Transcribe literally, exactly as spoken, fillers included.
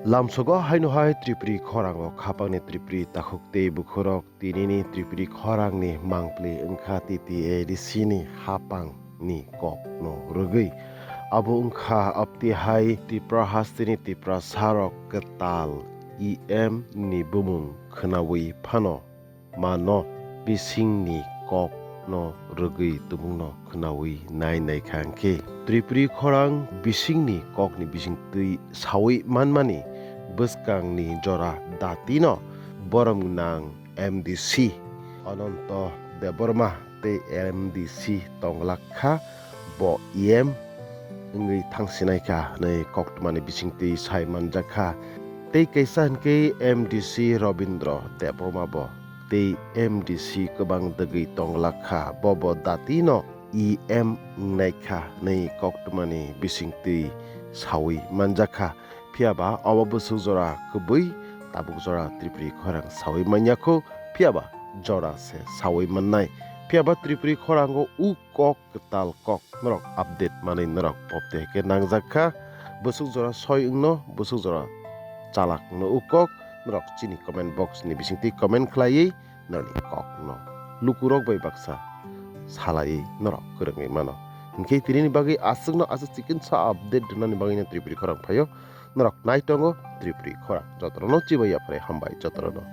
Lamsogo haino hai Tripuri khorango khapangni Tripuri takhuk tei bukhurok tinini Tripuri khorangni mangpli wngkha T T A D C ni hapangni kokno rwgwi. Abo wngkha abtwi hai Tripura hasteni Tiprasarok kwtal E M ni bumung khwnawi phano mano bisingni kokno rwgwi tumungno khwnawi nai naikha hwnkhe Tripuri khorang bisingni kokni bisingtwi sawi manmani bwskangni jora datino borom gwnang M D C Ananto Debbarma tei M D C tonglak kha bo E M wngwi thangsinai kha hwnwi koktwmani bisingtwi sai manjak kha. Tei kaisa hwnkhe M D C Robindra Debbarma bo tei M D C kwbang dwgwi tonglak kha, bo bo datino E M wngnai kha hwnwi koktwmani bisingtwi sawi manjak kha. Phiya ba obo bwswk jora kwbwi tabuk jora Tripuri khorang sawi manya kho, phiya ba jora se sawi mannai. Phiya ba Tripuri khorango u kok kwtal kok norok update manwi norok pop de khe nangjak kha. Bwswk jora soi wngno, bwswk jora chalak wngno u kok norok chini comment box ni bisingtwi comment khlaiwi norokni kokno lukurok bai baksa salaiwi norok kwrwngwi mano. Hinkhe tinini bagwi aswkno aswk chikon sa update rwnani bagwino Tripuri khorang phaio. Norok nai tongo Tripuri khorang. Jotono chibai yaphre hambai jotono.